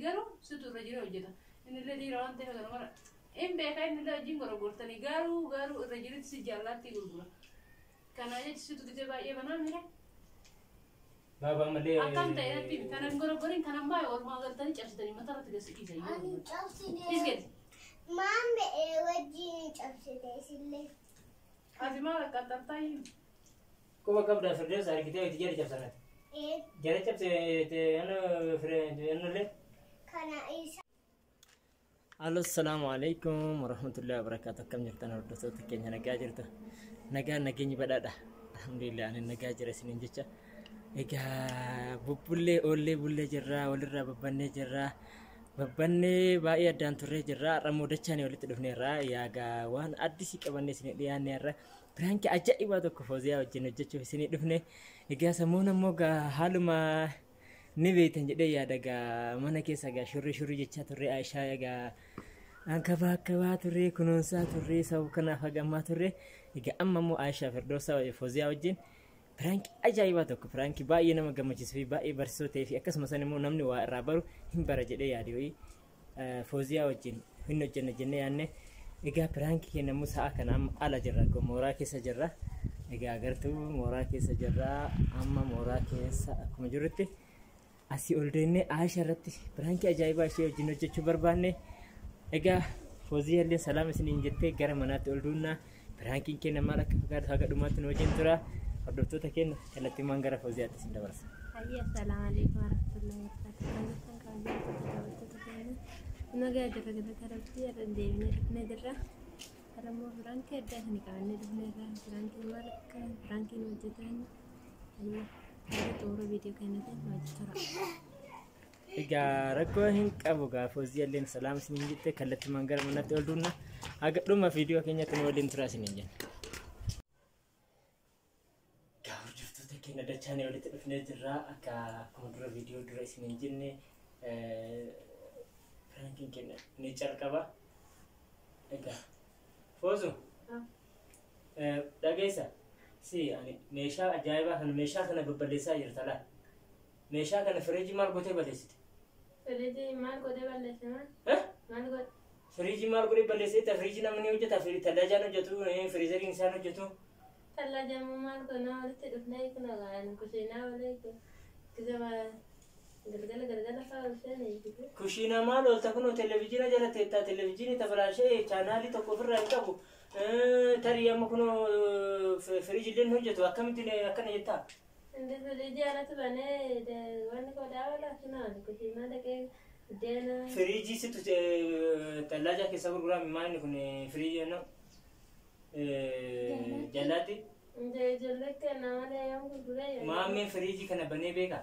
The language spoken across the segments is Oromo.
Garuu situ irra jiree hojjeta. Innillee dhiira waan ta'eef kana mara hin beeka, innillee wajjin gorogortanii, garuu irra jireetti si jaallaatti gurgura. Kana jechi situ gisee baay'ee banaa mira. Baabaa malee. Akkam ta'e natti himi. Kanan gorogoriin kanan baay'ee walumaa galtanii cabsitanii mataa irratti gadi dhiisan. Ani cabsine. Isgeeti. Maamme wajjin cabsite isillee. Ati maal akka xaxxaayyuu? Quba qabdaa Firdaus argitee itti jala cabsanati. Ee. Jala cabse annullee. Kana isa. Alo, assalamu alaikum warahmatullahi wabarakatuh. Akkam jirtan hordoftoota keenya? Nagaa jirtu? Nagaa, nageenyi badhaadha. Alhamdulillah, ani nagaa jira isiniin jecha. Egaa bubbullee oollee bullee jirra, walirraa babbannee jirra. Babbannee baay'ee addaan turree jirra. Har'a immoo dachaan walitti dhufneerra. Yaagaa waan addisii qabannee isinii dhiyaanne har'a. Piraankii ajaa'ibaa tokko Fooziyaa wajjin hojjechuuf isinii dhufne. Egaa sammuun ammoo gaa haaluma ni beektan jedhee yaada, gaa mana keessa gaa shurrii shurrii jechaa turre, Aishaa egaa ankabaakabaa turre, kunuunsaa turre, sababa kanaaf hagammaa turre. Egaa amma immoo Aishaa Firdoosaa Fooziyaa wajjin piraankii ajaa'ibaa tokko, piraankii baay'ee nama gammachiisuu fi baay'ee barsiisoo ta'ee fi akkasumas immoo namni waa irraa baru hin bara jedhee yaade wayii Fooziyaa wajjin hin hojjenna jennee yaadne. Egaa piraankii keenya immoo sa'a kana amma ala jirra, mooraa keessa jirra. Egaa agartuu mooraa keessa jirra, amma mooraa keessa akkuma jirrutti asii ol deemnee Aisha irratti piraankii ajaa'ibaa ishee wajjin hojjechuu barbaanne. Egaa Fooziyaa illee salaama isiniin jettee gara manaatti ol duunnaa. Piraankiin keenya maal akka fakkaatu haga dhumaatti nu wajjin tura. Hordoftoota keenya, kallattiimaan gara Fooziyaatti isin dabarsa. Hayya, assalamu alaikum warahmatullahi wabarakatuh. Kan jirtan kabajamtoota daawwattoota keenya. Nagaa jirra, galata rabbii. Irra deebinee dhufnee jirra. Har'a immoo piraankii addaa isin qabannee dhufnee jirra. Piraankiin maal akka piraankiin hojjetan, hayya, haga xumura viidiyoo keenyaatti nu wajji tura. Egaa rakkoo hin qabu, gaa Fooziyaa illee salaama isiniin jette, kallattiimaan gara manaatti ol duunna. Haga dhuma viidiyoo keenyatti nu waliin tura isiniin jenna. Egaa hordoftoota keenya, dachaanii walitti dhufnee jirra. Akka akkuma dura viidiyoo dura isiniin jenne piraankiin keenya ni calqaba. Egaa Foozu, dhageessa, si ani meeshaa ajaa'ibaa kana, meeshaa kana babballeessaa jirta laal. Meeshaa kana firiijii maal gootee balleessite? Firiijii maal godhee balleesse maal? Eh? Maal godhe? Firiijii maal godhee balleessite? Firiijii namni hojjeta, tallaajaan hojjetu, firiizeriin isaan hojjetu. Tallaajamu maal goonaa walitti dhufnee kun ogaan kushiinaa walii gisa galgala galgala fa'aa ol seenee. Kushiinaa maal oolta? Kunoo televezyiina jala teettaa, televezyiinii tabalaashee chaanaalii tokko ofirraa hin qabu. Tarii amma kunoo firiijii illee hin hojjetu, akkamittiin akkana jettaa? Inni firiijii alatti banee wanni godhaa oola kunoo kushiinaa dhaqee buddeena. Firiijii situ tallaajaa keessa gurgurame, maal inni kun firiijii no jallaatti. Ijoollee kenna malee yoom gurguree? Maammeen firiijii kana banee beeka?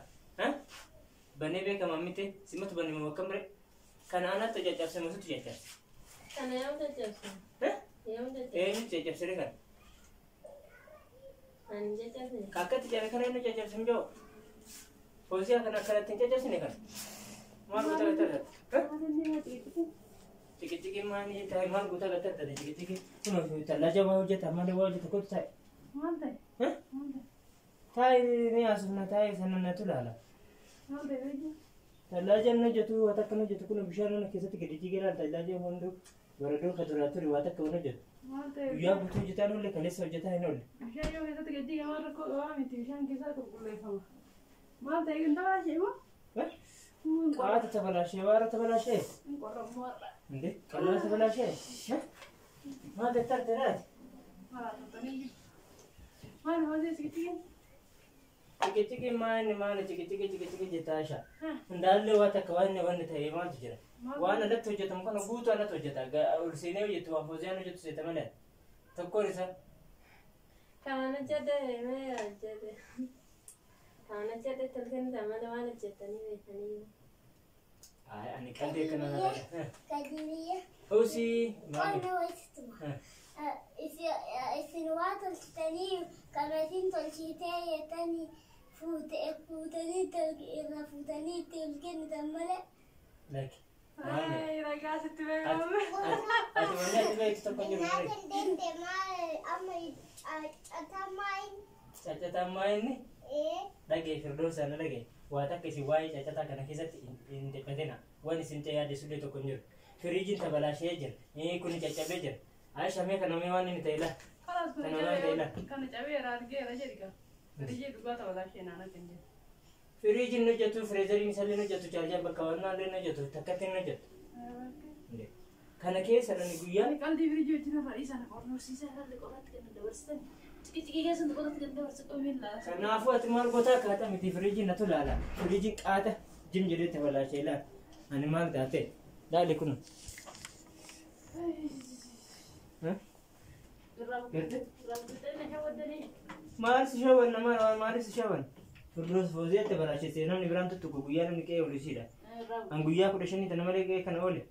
Banee beeka maammite? Simatu banee moo akkam ree? Kana anatti caccabse moo situ caccabse? Kana yoom caccabse? Yoom caccabse? Eenyutu caccabse ree kana? Ani caccabse. Akkatti cabe kana eenyu caccabse hin jiru? Fooziyaa, kana akkanatti hin caccabsine kana. Maal goota gattee? Ciqiciqii maali ta'e, maal goota gattee ciqiciqii? Kun tallaaja waa hojjeta malee waa hojjeta, kottu ta'e. Maal ta'e? Maal ta'e? Taa'e ni haasofna, taa'e sana natu ilaala. Maal ta'e beektu? Tallaajaan hin hojjetu, waa takka hin hojjetu, kun bishaan mana keessatti gadi jigee laal, tallaajaan hunduu baradoo ka duraa ture waa takka hin hojjetu. Maal ta'e? Guyyaa guutuu hojjetaa hin oolle, kaleessa hojjetaa hin oolle. Bishaan yoo keessatti gadi jige waan rakkoo qabaa miti, bishaan keessaa qulqulleeffama. Maal ta'e, hin tabaashee moo? Qaata tabalaashee, waara tabalaashee. Hin qorramu har'a. እንዴ ቀላል ተበላሸ። Maal tettarte naati? Maal haasoftan iyyuu? Maal hojii siqixiin? Ciqiciqi maani maani ciqiciqi ciqiciqi jettaa Aisha? Hundaallee waa takka waan wanni ta'e maaltu jira? Waan alatti hojjetamu kana guutuu alatti hojjeta. Ol seenee hojjetu, waan Fooziyaan hojjetu seeta malee. Tokkoon isaa. Kan hojjete mee hojjete. Kan hojjete tolkenita malee waan hojjetanii beekanii. Ay, ani qalbii akkana na Kadiriya. Husii maali? Qonna wayituma. Isin waa tolchitanii kana isin tolchitee jettanii fuutanii irra fuutanii itti ol kennitan malee. Lakki. Maali? Ay, ragaa sitti beekamu. Ati wanni ati beektu tokko hin jiru. Naa dandeente maal amma catamaa? Caccataa inni Ee. dhagee, Firdoosa, na dhagee, waa takka isin waa'ee caccataa kana keessatti hin dhiphatina. Waan isin ta'e yaadessullee tokko hin jiru. Firiijiin tabalaashee jira. Kun caccabee jira. Aisha mee kana mee waan inni ta'e laa. Kalaas kun Kana maal ta'e laa? kana cabeera argeera jedhi gaa. Firiijii dhugaa tabalaashee naana kan jedhu. Firiijiin hojjetu, fireezeriin isallee hojjetu, chaarjaan bakka wannaa illee hojjetu, takkatti hin hojjetu. Kana keessa namni guyyaa Qalbii firiijii wajjin irraa dhiisan qornosiisaa irraa qoraatti kan dabarsitan. Ciqiciqii keessatti qoraatti kan dabarsu qomiin laala. Kanaafuu ati maal gootaa kaata miti firiijiin natu laala. Firiijiin qaata jim jedhee tabalaashee laala. Ani maal taate? Laali kun. Maal si shawan nama maal si shawan? Firdoos foozee tabalaashee namni biraan tuttuqu guyyaa namni qe'ee oolu isiidha. An guyyaa 15 tana malee qe'ee kana oole.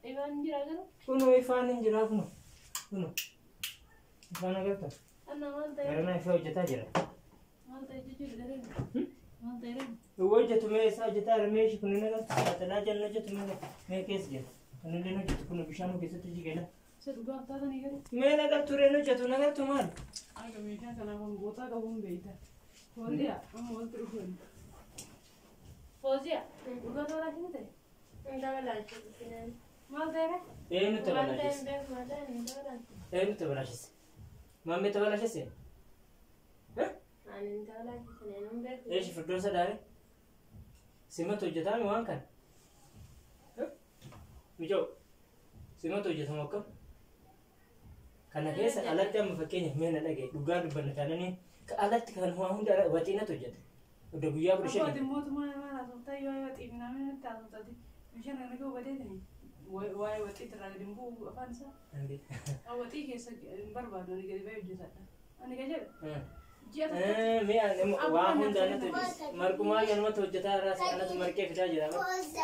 Ifaan jira garuu. Kunoo ifaan hin jiraa kunoo. Kunoo. Ifaan agarta. Anna maal ta'e? Garanaa ifaa hojjetaa jira. Maal ta'e jechuudha garuu? Maal ta'e garuu? Hojjetu mee isaa hojjetaa jira mee ishii kun hin agartu. Saaxilaa jala hojjetu mee keessa jira. Kun illee hojjetu kun bishaan keessatti jigela. Isa dhugaaf taatanii garuu? Mee nagartu reen hojjetu nagartu maal? Aga meeshaa kanaaf hangootaa qabuun beeyta. Fooziyaa amma walitti dhufuun. Fooziyaa dhugaa tabalaashee ta'e? Hin tabalaashee. Maal ta'e ree? Eenyu Maal ta'e hin tabalaashesse? beeku maal ta'e hin tabalaashee. Eenyu tabalaashesse? Maammee tabalaashesse? Ani hin tabalaashee hin beeku. Eeshi firdoosa daare? Simatu hojjetaami waan kana? Mijoo simatu hojjetamu akkam? Kana keessa alatti amma fakkeenyaaf mee na dhagaye dhugaa dubbanna taananii ka alatti kan waa hunda waxiinatu hojjeta. Odda guyyaa Abbootiin 15. mootummaa maal haasoftaa yoo waxii minaamin natti haasoftaati. Bishaan kana ga'u badeetini. Waa'ee waxii irraa gadi hin bu'u afaan isaa. Waxii keessa hin barbaadu ani gadi ba'ee hojjetadha. Ani kan jedhu ji'a tokkotti. Mee ani waa hunda anatu hojjeta. Marqumaa anumatu hojjetaa irraa anatu marqee fidaa jira.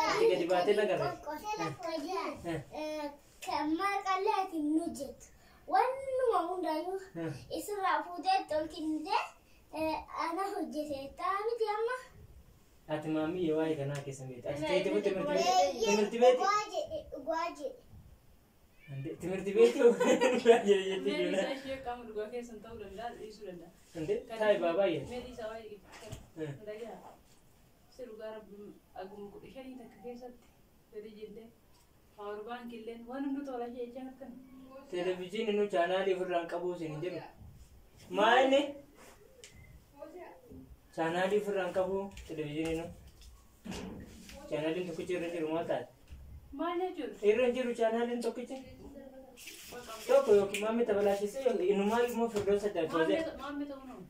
Ati gadi baatee nagarre. Marqallee ati hin hojjettu. Wannuma hundaayyuu isirraa fuutee tolkinte ana hojjete taa miti amma. Ati maamii waa'ee kanaa keessa beekta. Ati teetii timirti beeti. Dhugaa jedhe. Timirti beeti jettee Meeshaa ijoollee. ishee qaama dhugaa keessan ta'uu danda'a dhiisuu danda'a. Taayi baabaa jee. Meeshaa isaa waa'ee dhagaa. Si dhugaa rabbi aguma 15 takka keessatti gadi jillee paawar baankii illee waan hunduu tola ishee jechaan akkana. Televezyiinii nu chaanaalii ofirraan qabuu isin hin jedhu. Maa inni? Chaanaalii ofirraan qabuu televezyiinii nu. Chaanaaliin tokkichi irra hin jiru maal taate? Maal jechuudha? Irra hin jiru chaanaaliin tokkichi. Tokko yookiin maammee tabalaashise yookiin inumaa immoo firdoosa foozee. Maammee ta'uu nama.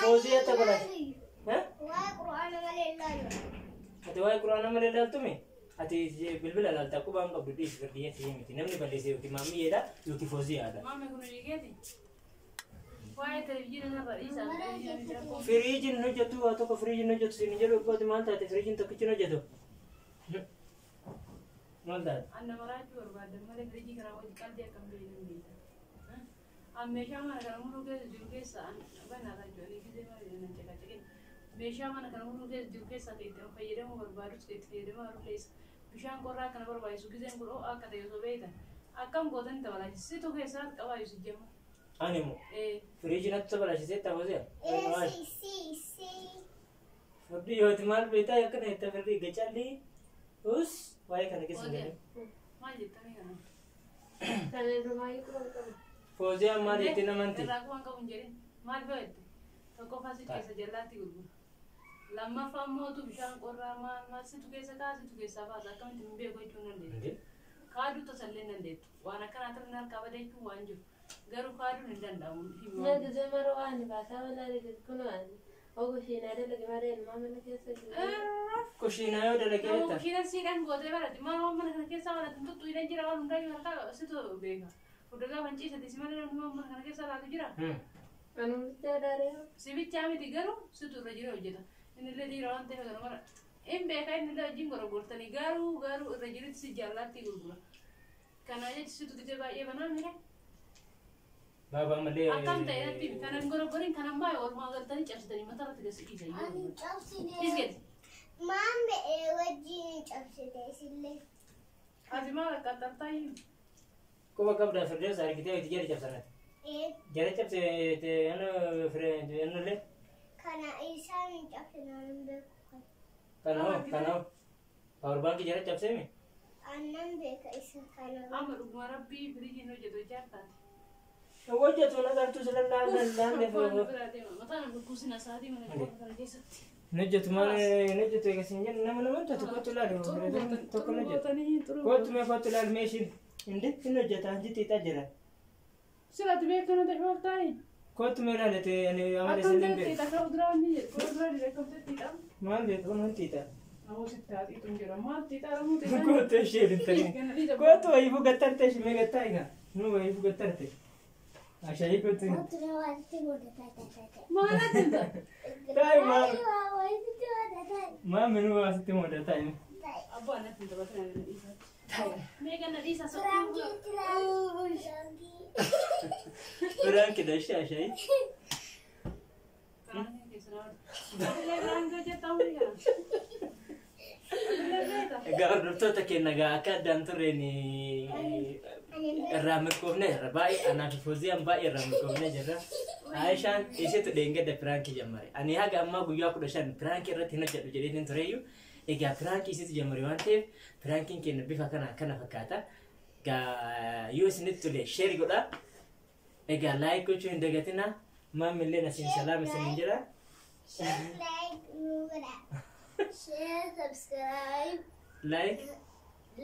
Foozee tabalaashise. Waa'ee quraana malee ilaalu. Ati waa'ee quraana malee ilaaltume? Ati bilbila ilaalta qubaan qabdu dhiisi firdiyya ta'ee miti. Namni balleesse yookiin maammiyeedha yookiin fooziyaadha. Maammee kun hojii keeti? Waa'ee televizyiinii irraa dhiisaa. Firiijiin hojjetu waa tokko firiijiin hojjetu siin jedhu kooti maal taate firiijiin tokkichi hojjetu. Maal taate? Anna maraachuu barbaaddan malee firiijii kanaa wajji qalbii akkam beeynan beeyta. An meeshaa mana kana hunduu keessa jiru keessa an banaa tachuanii gisee maal nan caqacaqin. Meeshaa mana kana hunduu keessa jiru keessa kan itti fayyadamuu barbaadus kan itti fayyadamaa jiru keessa bishaan qorraa kana barbaachisu giseen kun ho'a akka ta'e osoo beeytan akkam gootan tabalaachisitu keessaa qabaayisu jema. Ani immoo firiijiin atti tabalaachisee taphasee. Si si si. Firdii yooti maal beektaa akkana itti firdii gacalli us waa'ee kana keessa hin galee. Maal jettanii kana? Kana irrumaayyu quban qabu. Fooziyaan maal jettee namanti? Irraa quban qabu hin jedhin. Maal fayyadde? Tokkoffaa si keessa jallaatti gurgura. Lammaffaa mootu bishaan qorraa maal maal situ keessa kaa situ keessaa baasa akkamitti hin beeku jechuun dandeettu. Kaaduu tasallee hin dandeettu. Waan akkanaa ta'e harkaa bada jechuun waan jiru. Garuu kaaduun hin danda'amu. Na gisee mara waan baasaa walaa kun waan ogu ishiinaa dalage malee ilmaa mana keessa jiru. Kushiinaa yoo dalagee jetta. Kushiinaan siidhaan gootee barate maal waan mana kana keessaa barate tuttu hidhan jira waan hundaa harkaa situ beeka. Fuuldura fanciisati si malee namni waan mana kana keessaa laatu jira. Anuma bichaa daaree. Si bichaa miti garuu situ irra jira hojjeta. Inni illee dhiira waan ta'eef kana mara hin beekaa inni illee wajjin gorgortanii garuu garuu irra jirutti si jallaatti gurgura. Kana jechi situ gisee baay'ee banaa mire. Baabaa malee. Akkam ta'e natti kanan gorgorin kanan baay'ee oolmaa galtanii cabsitanii mataa irratti gasi dhiisan. Ani cabsine. Isgeeti. Maammee wajjin cabsite isillee. Ati maal akka xartaa hin Quba qabdaa firdees argitee itti jara cabsanati. Jara cabse anu illee. Kana isaan hin cabsine hin beeku. Kana hoo kana hoo. Power baankii jara cabseemi? Aannan beeka isa kana. Amma dhuguma rabbii firiijiin hojjetu ijaartaati. Hojjetu na gartuu sila laallee. Mataan dhukkubsina isaatii mana kana keessatti. Hin hojjetu maal hin hojjetu eegas hin jennu nama nama hojjetu kottu ilaali tokko hin hojjetu. Kottu mee kottu ilaali mee ishiin inde hin hojjeta hanji xiixaa jira. Sirratti beektu na ta'e Kottu mee ilaali ta'e ani amala Akkam isin hin ta'e beeku. xiixa kan duraa inni jedhu duraa jedhu akkam ta'e xiixa. Maal beeku kun hin xiixa. Namoota itti haa xiixuun jedhu maal xiixa ramuu xiixa. Kottu ishee hin ta'in. Kottu wayiifuu gattarte ishee mee gattaa egaa nu wayiifuu gattarte. Ashayii kottu. Kottu na waanti godha ta'a. Maal ati ta'a? Taa'e maal Waanti godha ta'a. maal minuu asitti mudataa inni. Abbaa natti hin taphatin na dhiisaa. Mee ganna dhiisaa Firankii itti ilaalu. Firankii. Biraan kidha ishee ashayii. Egaa hordoftoota keenya egaa akka addaan turreen irraa milkoofne irra baay'ee anaa fi Fooziyaan baay'ee irraa milkoofne jirra. Aayishaan isheetu dheengadda piraankii jammare. Ani haga ammaa guyyaa 15 piraankii irratti hin hojjedhu jedhee tureyyuu egaa piraankii isheetu jammare waan ta'eef piraankiin keenya bifa kana kana fakkaata. Egaa yoo isinitti tole share godhaa. Egaa like gochuu hin dagatinaa. Maamilleen asiin salaam isiniin jedha. Share like nu godha. Share subscribe. Like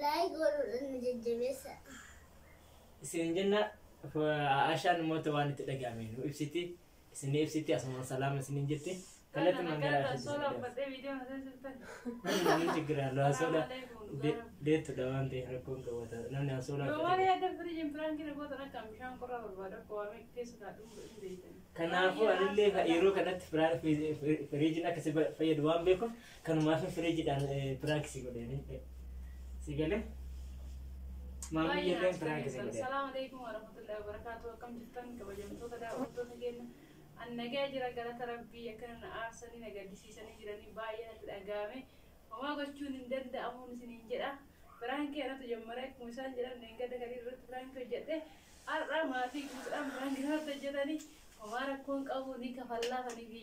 Like godhuudhaan nu jajjabeessa. isin jenna Aashaan immoo waan itti dhagahame nu ibsiti isin ibsiti asuma salaama isiniin jetti kallattii mangalaa namni ችግር አለው አሶላ deettudha waan ta'eef rakkoon qabata namni asoolaa kanaafuu anillee yeroo kanatti firiijiin akka si fayyadu waan beekuuf kanumaaf firiijiidhaan piraank si godheen si galee maamillee piraank si godheen. Assalamu alaikum warahmatullahi wabarakatuh. Akkam jirtan kabajamtoota daawwattoota keenya. An nagaa jira galata rabbii akkana na aarsanii na gaddisiisanii jiranii baay'ee natti dhagahame. Homaa gochuun hin danda'amuun isiniin jedha. Piraankii anatu jammare akkuma isaan jedhan dheengadda kan irratti piraankii hojjedhe. Har'a maatii guutuudhaan piraankii irratti hojjetanii homaa rakkoon qabu ni kafallaafanii fi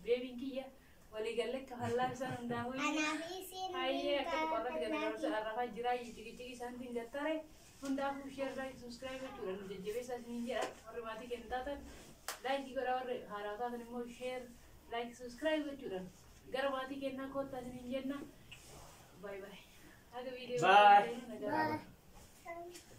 beebiin kiyya waliigallee kafallaaf isaan hundaa'uu. Anaaf isin Hayyee akka qorratti gargaarsa arrafaa jira ciqiciqi isaaniitiin gattare hundaafuu share like subscribe gochuudhaan nu jajjabeessaa isiniin jedha warri maatii keenya taatan like godhaa warri haaraa taatan immoo share like subscribe gochuudhaan gara maatii keenyaa koottaa isiniin jenna. Bye bye. Haga viidiyoo Bye. nagaa. Bye.